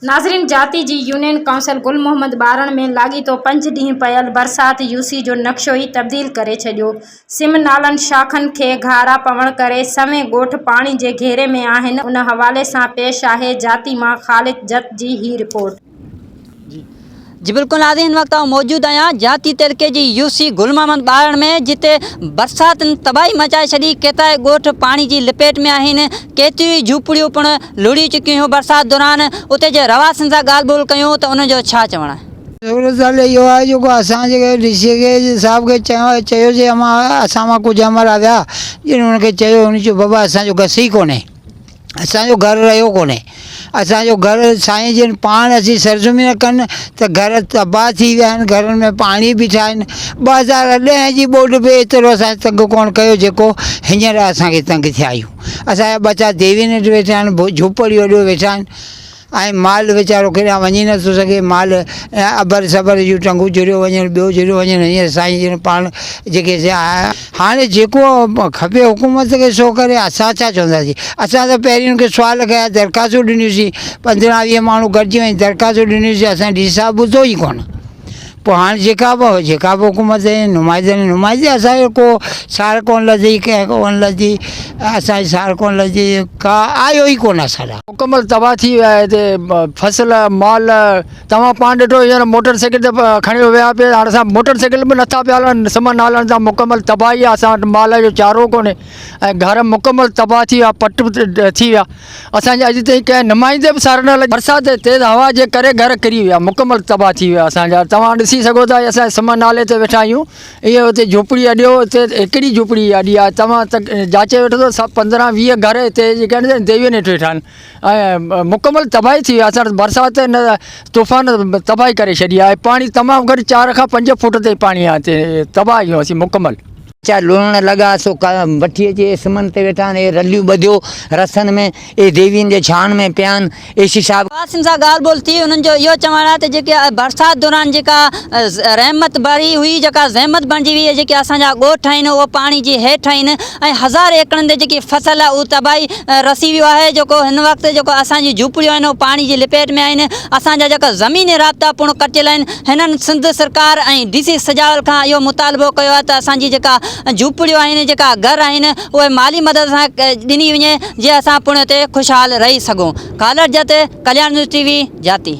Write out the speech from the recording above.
ناظرين جاتي جي يونين ڪائونسل گل محمد ٻارڻ ۾ لاڳيتو پنج ڏينهن پيل برسات يوسي جو نقشو ئي تبديل ڪري ڇڏيو، سم نالن شاخن کي گهارا پوڻ ڪري سوين ڳوٺ پاڻي جي گهيري ۾ آهن، ان حوالي سان پيش آهي جاتي مان خالد جت جي هي رپورٽ. جي بلڪل ناظرين هن وقت آئون موجود آهيان جاتي تعلقي جي يو سي گل محمد ٻارڻ ۾ جتي برساتن تباهي مچائي ڇڏي ڪيترائي ڳوٺ پاڻي جي لپيٽ ۾ آهن ڪيتريون ئي جهوپڙيون پڻ لڙهي چڪيون هيون برسات دوران اتي جي رهواسين سان ڳالهه ٻولهه ڪيون ته انهن جو ڇا چوڻ آهي. صورتحال اهو آهي جيڪو اسان جيڪي ڊي سي کي صاحب کي چيو چيوسي امان اسان مان ڪجهه همراهه ويا جن انهن کي چيو هن چيو بابا اسان جو گس ئي ڪونهي اسان جو گهر رهيو ڪونهي اسان جو گهر سائين جن پاڻ اچي سرزمين ڪن ته گهر تباهه ٿي ويا آهن گهرن ۾ پاڻي بيٺا آهن 2010 جي ٻوڏ به ايترو اسان کي تنگ ڪونه ڪيو جيڪو هينئر اسان کي تنگ ٿيا آهيون اسان جا ٻچا ديوين هيٺ ويٺا آهن جهوپڙيون اڏيو ويٺا آهن ۽ مال ويچارو ڪيڏانهن وڃي نٿو سگهي مال ابر سبر جون ٽنگون جڙيو وڃن ٻيو جڙيو وڃن هينئر سائين جن پاڻ جيڪي هاڻي جيڪو کپي حڪومت کي سو ڪري اسان ڇا چونداسين اسان ته پهرين ان کي سوال ڪيا درخواستون ڏنيونسين 15 20 ماڻهو گڏجي وڃي درخواستون ڏنيونسين اسان ڊي صاحب ٻڌو ئي ڪونه پوء هاڻي جيڪا به جيڪا به حڪومت جي نمائندن نمائندي اسان جو ڪو سار ڪونه لڌي ڪنهن ڪونه لڌي اسان جي سار ڪونه لڌي ڪا آيو ئي ڪونه اسان ڏانهن. مڪمل تباهه ٿي ويا آهي هتي فصل مال توهان پاڻ ڏٺو هينئر موٽر سائيڪل تي کڻي ويا پئي هاڻي اسان موٽر سائيڪل به نٿا پيا هلن سم نالن تان مڪمل تباهي آهي اسان وٽ مال جو چارو ڪونهي ۽ گهر مڪمل تباهه ٿي ويا پٽ ٿي ويا اسان جي اڄ تائين ڪنهن نمائندي به سار نه لڳي برسات ۽ تيز هوا جي ڪري گهر ڪري ويا مڪمل تباهه ٿي ويا اسان جا توهان ڏسي سگهو ٿا اسان سم نالي تي ويٺا آهيون اهي اتي جهوپڙي اڏيو اتي هڪڙي جهوپڙي اڏي آهي توهان ته جاچي وٺندو سڀ 15 20 گهر هتي جيڪي آهن ديوين هيٺ ويٺا آهن ۽ مڪمل تباهي ٿي وئي آهي اسان وٽ برسات نه طوفان تباهي ڪري ڇڏي آهي پاڻي تمام گهٽ 4 کان 5 فوٽ تائين پاڻي آهي هتي تباهه آهيون اسين مڪمل. ٻچا لڻڻ لڳا سو وٺي اچي اي سمن تي ويٺا آهن اي رليون ٻڌيو رسن ۾ اي ديوين جي ڇانن ۾ پيا آهن اي سي صاحب. واسين سان ڳالهه ٻولهه ٿي انهن جو اهو چوڻ آهي ته جيڪي برسات دوران جيڪا رحمت ڀري هئي جيڪا زحمت بڻجي وئي جيڪي اسان جا ڳوٺ آهن اهو پاڻي جي هيٺ آهن ۽ هزارين ايڪڙن تي جيڪي فصل آهي اهو تباهي رسي ويو آهي جيڪو هن وقت جيڪو اسان جون جهوپڙيون آهن اهو پاڻي جي لپيٽ ۾ آهن اسان جا جيڪا زميني رابطا پڻ ڪٽيل آهن هنن سنڌ سرڪار ۽ ڊي سي سجاول کان اهو مطالبو ڪيو آهي ته اسان جي جيڪا جهوپڙيون آهن جيڪا گهر آهن اهي مالي مدد سان ڏني وڃي جيئن اسان پڻ هتي خوشحال رهي سگهون. Khalid Jat, Kalyan news T V, Jati.